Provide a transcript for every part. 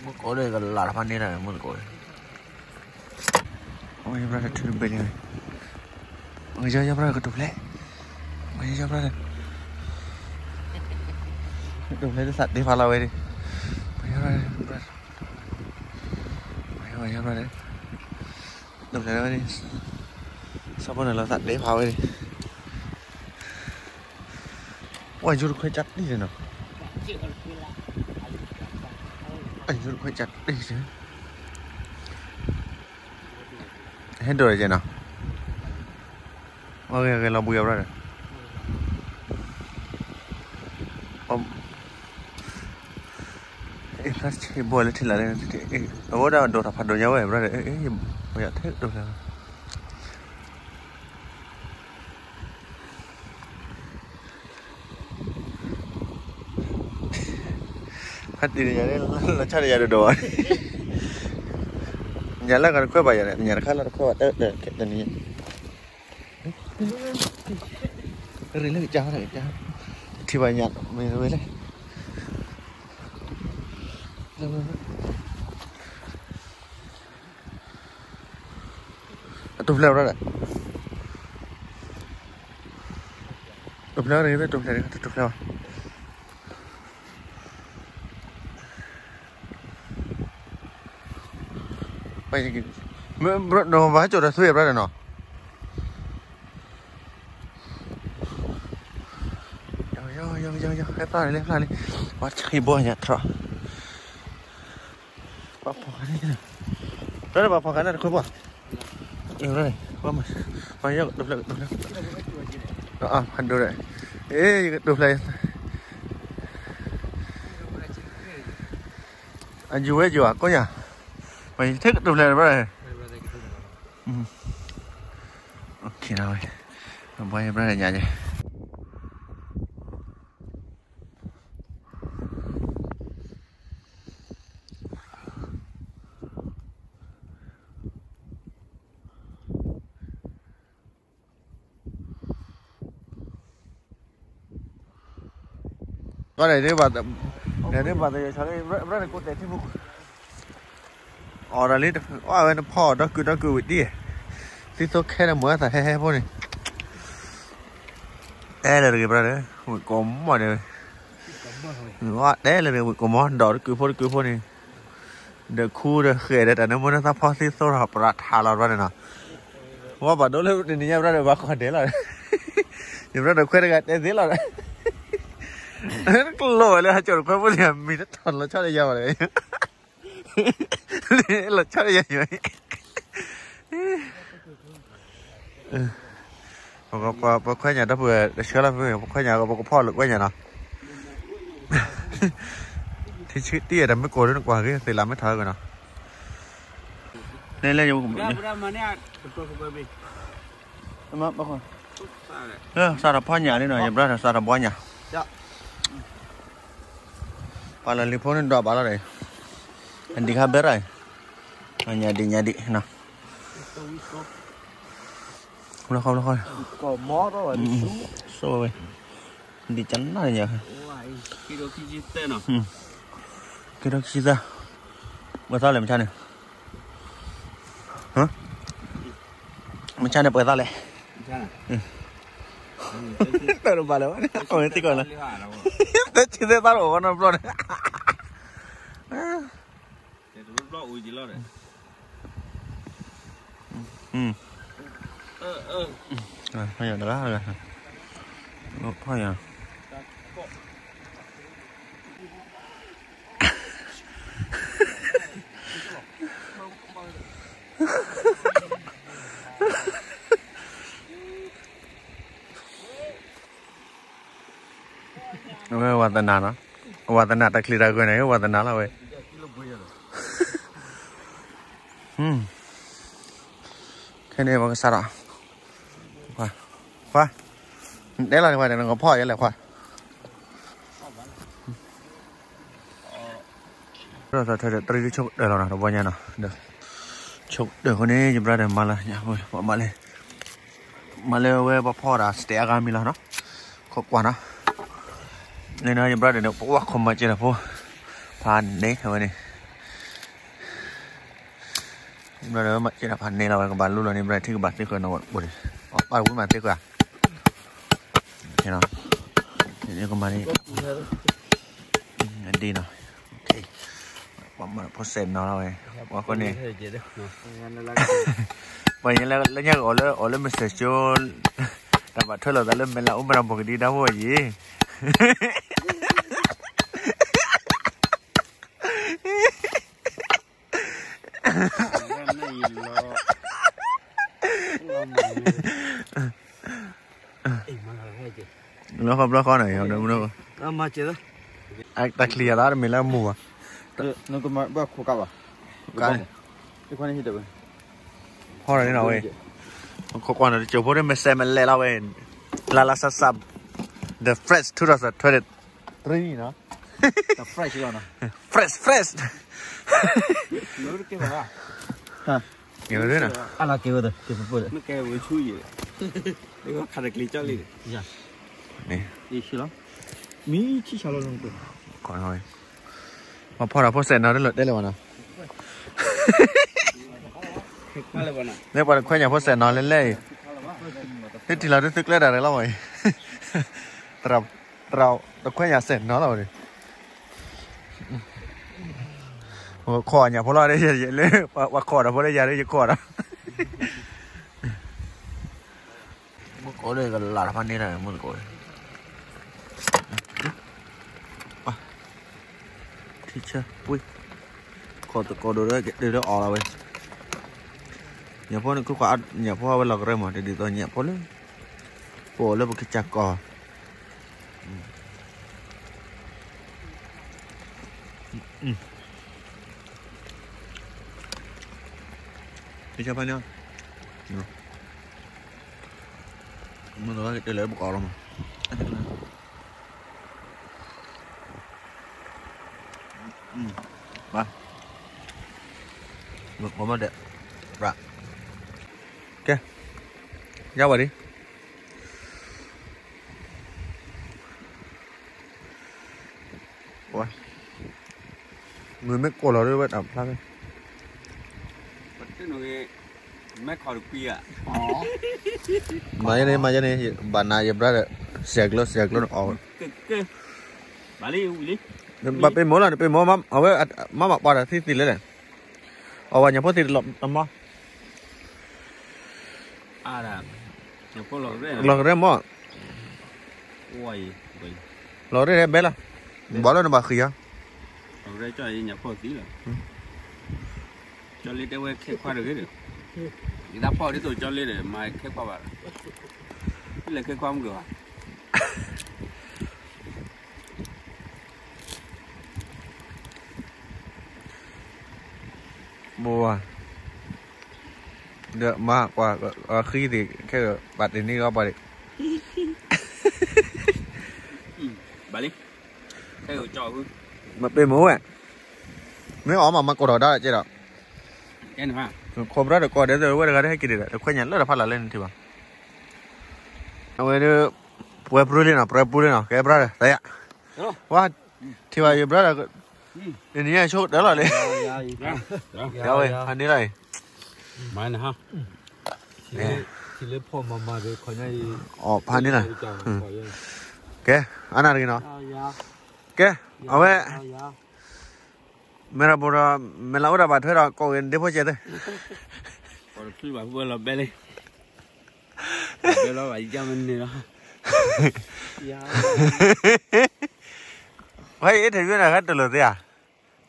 မုၢ်ကိးဒီးကလးတဖၣ်န့ၢ်တၢ်မုၢ်ကိးဒီး, အဝဲ brother ထုတဘ့ၣ်လံ, အဝဲ ယီယီ brother ကတိၤဖျဲး, အဝဲ ယီယီ brother, ကတိၤဖျဲးသးတ့ဖးလီၤဝဲဒၣ်, အဝဲ ယီယီ brother, အဝဲ ယီယီ brother, ကတိၤဖျဲးဝဲဒၣ်, ဆီဖိန့ၣ်လီၤသးတ့ဖးဝဲဒၣ်. ပှၤယူတခွဲးကၢ်တံၢ်နီၤ, အယူတခွဲးကၢ်တံၢ်, ဟဲဒိးကဲနီၤ, အဂ့ၤဂ့ၤလီၤဘှံးအ brother, အ့ၣ် ဖျါဆ့ဘိလၢထံလာ်လၢ, အဝဲဒၣ်ဒိးတၢ်ဖးဒိၣ်ညါဝဲ brother, အ့ၣ်, ထဲဒိးဖျဲး ဖါတံၢ်န့ၣ် လီၤဆီဒၣ်ယၤဒိၣ်ဒိၣ်ဘၣ်, ညၣ်လၢကတခွဲးဘၣ်ယၤန့ၣ် ညၣ်တခါလၢတခွဲးဘၣ်တနံၤ, ရ့လၢကစၢ်, ထံၣ်ဘၣ်ညၣ်မ့ၢ်ဝဲလဲၣ်, အတူၢ်ဖျဲး brother, တူၢ်ဖျဲး တူၢ်ဖျဲး တူၢ်ဖျဲးဘၣ်. မ့ၢ် brother ဘၣ်ကၠိၣ်တၢ်သွံၣ် brother နီၤ, ယီယီ ဟဲဖျါလံ ဟဲဖျါလံ, ပှၤဆံးဘိညါထီၣ်, ပှၤဖီၣ်ဃာ်န့ၣ်, brother ပှၤဖီၣ်ဃာ်န့ၣ်တခွဲးဘၣ်, ပှၤယီၢ်တူၢ်ဖျဲး, ဖးဒိၣ်ဒီး, အ့ၣ် ယကတူၢ်ဖျဲး အယူၤဝဲယူၤဧါ ကိးညါ, မ့ၢ်ထဲကတူၢ်ဖျဲးန့ၣ် brother, ဝဲ, ဘှါယ brother ညါယဲ, ကီးန့ၣ်, န့ၣ်ဘၣ်တယီၤဆီလံ, brother န့ၣ် ကိးတဲာ်ထံဖိ, အီၣ်ဒီးလံ, အီၣ်ဝဲနဖီၣ်ဒီကုာ်ဒီကုာ်ဝံၤဒ်, သံသိခဲဒီးမုၢ်အသးဟဲဟဲဖိန့ၣ်, တဲလၢတဂ့ၤ brother, ဝံၤကိးမီၢ်န့ၣ်, တဲလၢတဂ့ၤ ဝံၤကိးမီၢ် ဒီးတကုာ်ဖိတကုာ်ဖိန့ၣ် ဒီးခူဒီးဃဲၤဒီးတၢ်နၢမူနၢသးဖီသံသိထီၣ်ပရၤထးလီၤ brother နီၤ, ဝဲဘၣ်ဒိလၢတနံၤညါ brother ဘၣ်ဃီဒဲးလီၤ, ယ brother ခွဲးတဂၤတဲသ့လီၤ, တလိၣ်ဝဲလၢဟးကၠိၣ်တခွဲးဖိန့ၣ် မံၤတထီၣ်လီၤဆီတယၤဘၣ်, လီၤဆီတယၤယၤ ပခွဲးညၣ်ဒီပုၢ်ဝဲၢ်တဆှၢလီၤဖဲ ပခွဲးညၣ် ပကဖီၣ်လၢကွဲးညၣ်နီၤ, ထံဆံတံၢ်တၢ်မ့ၢ်ကိးဒ်နကွၢ်ဂ့ၤ သ့ၣ်လၢမ့ၢ်ထီၣ်ဂ့ၤနီၤ, လဲၤလဲၤ, စးထီၣ်ဖီၣ်ညၣ်လံနီၤ ယဘျါဒီးစးထီၣ်ဘှါညၣ်, ပှၤလၢလံၤဖိန့ၣ်ဒွးဘၣ်လီၤဒီး, ဒံးခါဘဲရၣ်, ညၣ်ဒံးညၣ်ဒံးနီၤ, လီၤဃီလီၤဃီ, ဆိဝဲ, ဒံးကနၣ်ညါ, က့ၤထီၣ်ခံဆံသၢ, ပှဲၤသီလဲၣ်မဆါန့ၣ်, မဆါန့ၣ်ပှဲၤသီလဲၣ်, တၢ်တဘၣ်လၢၤဘၣ်န့ၣ် အဝဲသ့ၣ်ကီးလၢ, သၢဆံသၢသီတအိၣ်နီတဘျီန့ၣ်, တဘျီအိၣ်က့ၤလီၤဒီး, ဖီၣ်ယၤတဂၤတဂၤ, ဖီၣ်ယၤ, အဝဲဝါသနာနီၤ, ဝါသနာတၢ်ချံတၢ်ဂၢၢ်န့ၣ် ဝါသနာလီၤဝဲ, ခဲန့ၣ်ပကစးထီၣ်, ခွါ, ခွါ, နတဲလီၤန့ၣ်ခွါန့ၣ် နကဖီၣ်ယဲလဲၣ်ခွါ, ဒီးတရံးဆိကတၢၢ်လီၤနီၤ တဘျီညါနီၤ, ဒီး ဆိကတၢၢ်ဃိန့ၣ် ယဘျါဒီးမၤလၢညါ, မၤလၢ, မၤလၢဝဲပှၤဖီၣ်တၢ်စတဲအဂၤမံၤလီၤနီၤ, ခိးကွၢ်နီၤ, န့ၣ်နီၤ ယဘျါဒီးန့ၣ် ပဝဲခိးမၤစၢၤတၢ်ဖိ, ဖးန့ၣ်အဝဲန့ၣ်, ဘျီဒီးမၤစဲဒၣ်ဖးန့ၢ်လီၤဝဲ ကဘၣ်လူလီၤန့ၣ် ဘျီထံကဘၣ်သ့ဃၢၤနီၤဝဲအိၣ်ဒံး, အပၢ်ဝံမၤသ့ဃၢၤ, ကမၤန့ၣ်, ဒ်နီၤ, ပှၤမၤဖိစဲးနီၤလီၤဝဲ, ပှၤဃိန့ၣ်, ပှၤညါလၢလၢညါကအီၣ်လၢ အီၣ်လၢ မ့ၢ်စဲးကၠိ, တၢ်ဘၣ်ထွဲလိာ်သးလၢမဲာ်လၢအူမဲာ်ဒီး ဘိၣ်ကဒံဒၣ်ဖိအယံၤ လီၤဃီဘျီဃီန့ၣ်, တၢ်ချံယၤလၢတမ့ၢ်လၢမူဘၣ်, ဖီၣ်န့ၣ်နီၤဝဲ, ခိးကွၢ်န့ၣ် တကၠိဖိတမ့ၢ်စဲးမ့ၢ်လဲၣ်လီၤဝဲ, လၢလၢစးစး, the fresh two thousand twenty-three နီၤ, fresh fresh, မ့ၢ်ဝဲ, မ့ၢ်ဖီၣ်ဒီးဖိစဲးနီၤတလၢာ်တဲလၢၤဘၣ်နီၤ, မ့ၢ်ပှၤတခွဲညၣ်ဖိစဲးနီၤလဲၣ်လဲၣ်အံၤ, သုထံၣ်လီၤသုသုကျဲဒၣ်ရဲၣ်လီၤဝဲအံၤ, တခွဲညၣ်စဲးနီၤလီၤဝဲန့ၣ် ခိးညၣ်ဖိလီၤ, လၢ ပှၤခိးဒီးဖိလၢယၤလၢယခိးဒီး, မုၢ်ကိးလၢကလးတဖၣ်န့ၣ်လၢမုၢ်ကိးလၢ, ထံဆၢပှ့ၤ, ခိးသကိးဒိၣ်လၢကတၢၢ်လၢအီၤလီၤဝဲ, ညၣ်ဖိန့ၣ် ခုခွါညၣ်ဖိအဝဲလီၤကရၢမး တဒ်သိးညၣ်ဖိလၢ ပအိၣ်လၢပကစၢ်ကီၢ်, ထံဆၢဖါန့ၣ်, မုၢ်သဝဲကတၢၢ်လၢပကအီၤလီၤမး, ဘၣ်, မ့ၢ်မ့ၢ်ဒဲး, ကဲ, ယါဝဲဒၣ် ဝဲ, မုၢ်မ့ၢ်ကိးလီၤဒ်ဝဲတၢ်ဖျါဖဲ, မ့ၢ်ခီတကွံဧါ, မၤယဲန့ၣ် မၤယဲန့ၣ် ဘၣ်နၤယ brother ဒီး စဲးကျိ စဲးကျိန့ၣ်အီၣ်ဝဲ, ဘၣ်ပ့ၤမိၢ်လီၤ နပ့ၤမိၢ် အဝဲ မၤမၤပှၤတၢ်သံသ့လၢလဲၣ်, အဝဲညၣ်ဖိသ့တလီၤတမီၤ လီၤကရဲမး, လီၤကရဲဘဲလီၤ, ဘၣ်လၢနဘၣ်ဃံၤဧါ, လီၤကရဲကၠီညၣ်ဖိသံလီၤ, ကၠီလ့တဲဝဲခဲခွါတဂ့ၤဒီး, ယသးဖီၣ်ဒ်သိးကၠီလ့ဒီး မၤခဲခွါဘၣ်, လဲၤခဲခွါမုၢ်ကဘၣ် ဘိဝါ, ဒီးမၤကွၢ်ဃံသ့ၣ်ခဲ ဘၣ်တ့ၢ်န့ၢ်ဂီၤပှၤဒံး, ဘၣ်လံ, မ့ၢ်ပ့ၤမိၢ်ဝဲ, မ့ၢ်အီၣ်မးမၤကိးထီၣ်ဒါကဲဒီး, ခိး brother ကိးဒဲးဝဲတဂၤတဟဲက့ၤဒံးဒီး တခွဲညၣ်လၢတဖးလၢ်လၢနထံၣ်ဘၣ်, အဝဲဒၣ်, ပှဲၤပရူလံနီၤ ပှဲၤပရူလံနီၤ ကဲ brother သးယါ, ဝါ, ထံၣ်ဘၣ်ယ brother န့ၣ် ဆိကတၢၢ်လီၤလံ, ယဝဲ ဖးန့ၢ်လီၤအံၤ, မၤနဟါ, အီၣ်ဖးန့ၢ်လီၤ, ကဲ, အါနၢ်တဂ့ၤနီၤ, ကဲ, အဝဲ, မဲာ်ရၤဘိၣ်ဒီး မဲာ်လၤအိၣ်ဒီးဘၣ်ထွဲဒီး ကိးဂ့ၤဒ့ဖိကဲသ့, ပှၤတဖုဘၣ်ဖုဝဲလီၤဘဲလံ, ဘဲလီၤဘၣ်ယမန့ၣ်လီၤ, ဝဲ interview န့ၣ် ဟဲတလိာ်သ့ဧါ,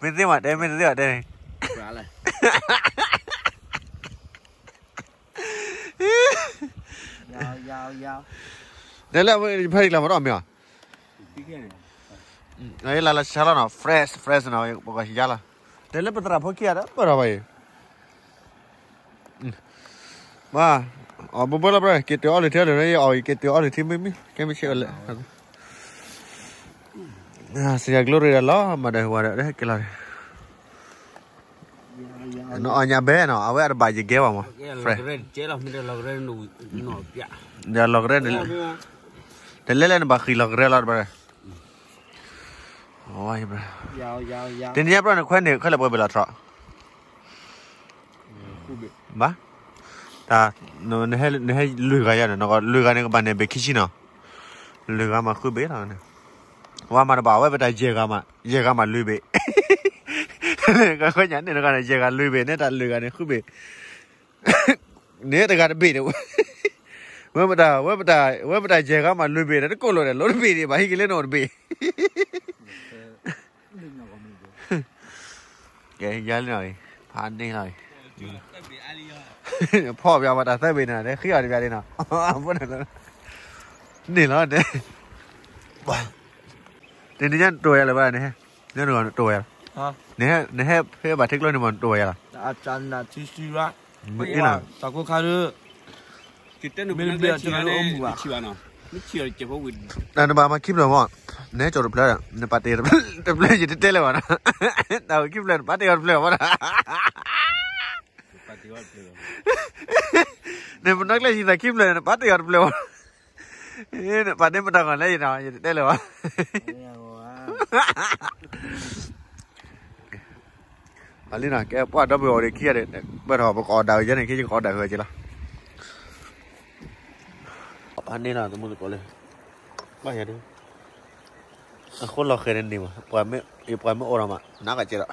မ့ၢ်သ့မးတဲ မ့ၢ်တသ့ဘၣ်တဲန့ၣ် တဲလၢဖဲယကျါမးဒီးမ့ၢ်အီၤ, လၢလၢဆါလီၤနီၤ fresh fresh နီၤ ပကယါလီၤ, တဲလၢပသရၣ်ဖိခံဂၤဒီးပၢၢ်ထီၣ်ဘၣ်အံၤ, ဘၣ်, အီၣ်ဘၣ်ဘၣ်လီၤ က့ၤတုၤအီၣ်လၢထံလၢၤ အီၣ်က့ၤတုၤအီၣ်လၢထံမ့ၢ်မ့ၢ် ကဲမ့ၢ်ဆ့ၣ်အီၤလဲၣ်, စံး glory ဒီးလီၤ မၤဒီးဝၤဒီးဟဲက့ၤလီၤ, နအီၣ်ညၣ်ဘဲနီၤ အဝဲအတဘၣ်ယကဲဘၣ်မး, ဒီးလီၤကရဲ, တလဲလဲၣ်နဘၣ်ဃံးလီၤကရဲလီၤတဘၣ်, တနံၤညါဘျီနခွဲးန့ၣ် ခဲလၢာ်ပှဲၤဘ့ၣ်လီၤထီၣ်, ဘၣ်, တၢ်, နဟဲလွံၢ်ဂၤယၤန့ၣ် နကလွံၢ်ဂၤန့ၣ် ကဘၣ်န့ၢ်ဘ့ၣ်ခံဆံနီၤ, လွံၢ်ဂၤမၤဃုဘ့ၣ်လီၤန့ၣ်, ဝၤမၤတဘၣ် အဝဲပတၢ်ယဲၢ်ဂၤမး ယဲၢ်ဂၤမးလွံၢ်ဘ့ၣ်, ကခွဲညါန့ၣ်နဂၤန့ၣ် ယဲၢ်ဂၤလွံၢ်ဘ့ၣ် နဲတၢ်လွံၢ်ဂၤန့ၣ်ဃုဘ့ၣ် န့ၣ်တဂၤတဘ့ၣ်န့ၣ်, ဝဲပတၢ်, ဝဲပတၢ်ယဲၢ်ဂၤမးလွံၢ်ဘ့ၣ်န့ၣ် တကိးလိာ်ဒီး လိာ်တဘ့ၣ်ဒံးဘၣ် ဟံးက့ၤလၢနအိၣ်တဘ့ၣ်, ကဲယါလံနီၤ, ဖးန့ၢ်လီၤ, ဖီၣ်ပၠးပှၤတၢ်သၢဘ့ၣ်န့ၣ် ဃံအီၤတဘၣ်ဒံးနီၤ, န့ၣ်လီၤ, တနံၤညါနတိၢ်ယၤလၢၤဘၣ်, နဟဲ, နတိၢ်ယၤလီၤ, နဟဲဖဲဘၣ်ထံကျိန့ၣ်မး နတိၢ်ယၤလီၤ, မ့ၢ်အ့လီၤ, တၢ်ကိၢ်ခါဒုး, တၢ်နဘၣ်မၤခံဖျၢၣ်မး, နဟဲကၠီၤတဖျၢၣ်, နပာ်တ့ၢ်တဖျၢၣ် ယတတဲလၢၤဘၣ်နီၤ, တၢ်ဝဲခံဖျၢၣ် နပာ်တ့ၢ်အီၤတဖျၢၣ်ဘၣ်နီၤ, နပနီၣ်ကျဲဆံသးခံဖျၢၣ် နပာ်တ့ၢ်အီၤတဖျၢၣ်ဘၣ်, နပာ်တ့ၢ်မတၤဂီၤလဲၣ်ယနီၤ ယတတဲလၢၤဘၣ် အလံနီၤ ကဲပှၢ်ဒီပုၢ်ဝဲၢ်အိၣ်ဒီးခံဂၤဒီး ပၢၢ်ထီၣ်ပကအီၣ်ဒၣ်ဝဲယဲန့ၣ် က့ယကအီၣ်ဒၣ်ဝဲက့လီၤ, ပှၤန့ၢ်လီၤသမူသကိးလၢ, ဘၣ်ယၤဒုး, အဃိလီၤဃဲၤန့ၣ်န့ၣ်မး ပှၤမ့ၢ်အိၣ်ဒီးမး နးကကဲဒီး,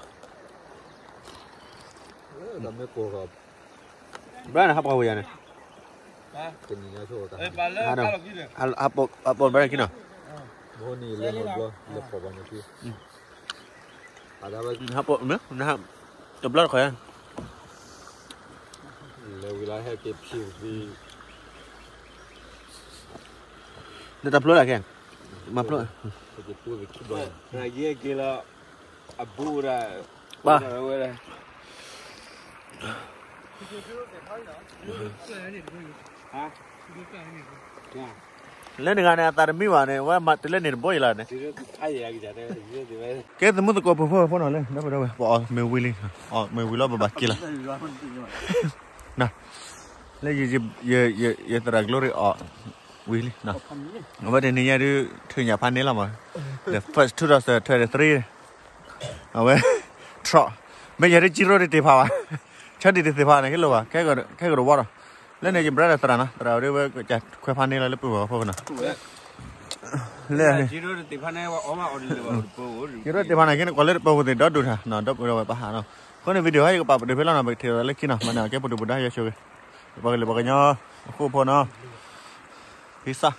ဘၣ်နဟးပှၤဝဲယၤန့ၣ်, ဟးပိာ်ဘၣ်ခံနီၤ, ဟးပိာ်, တဘျီတခီၣ်ယါ, နတၢ်ဖျိလၢခဲ, မၤဖျိ, ယဲက့ၤလီၤ, အဘူးဒၣ်, ဘၣ်, လၢနဂၤန့ၣ် အသးတမံဘၣ်န့ၣ် ဝဲမၤတုၤလၢန့ၣ်တဘိယလီၤန့ၣ်, ကဲသမူသကိးပဖိဖိနီၤလၢ ဒီပုၢ်ဒီဝဲၢ် ပအီၣ်မ့ၢ်ဝံၤလံ, အီၣ်မ့ၢ်ဝံၤလီၤ ပဘၣ်က့ၤလီၤ, လၢ ယသရၣ် Glory အီၣ်ဝံၤလံ, အဝဲတနံၤညါဒုး ထုးညၣ်ဖးန့ၢ်လီၤမး, the first two thousand twenty-three, အဝဲ ထီၣ်, မ့ၢ်ယၤဒုးကံရိတတ့ၢ်ဖးဘၣ်, ဆၢဒံးတသ့ၣ်ဖးန့ၣ် ကလိၣ်ဘၣ် ခဲကရဝီဒီး, လၢန့ၣ် ယ brother သရၣ်နီၤ သရၣ်ဒုးဝဲကခွဲးဖးန့ၢ်လီၤလၢပုၢ်ဝဲၢ်ဖိနီၤ, လၢ ယရၢတ့ၢ်ဖးန့ၣ်က့န့ၣ် ကွၢ်လၢတပၢၤပူၤသ့ၣ်ဒီဒူၣ်ထါနီၤ ဒီပုၢ်ဝဲၢ်ပၢ်ဟးနီၤ, အဃိန့ၣ် video ဟဲယကပာ်ပတုာ်ဖဲလီၤနီၤ ပကထံၣ်လီၤလၢခံနီၤ မၤန့ၢ်အီၤကဲပဒုၣ်ပဒါယွၤဆိၣ်ဂ့ၤ, ပှၤကလုာ်ပှၤကညီ အဃိဖိနီၤ, ဖံစၢ်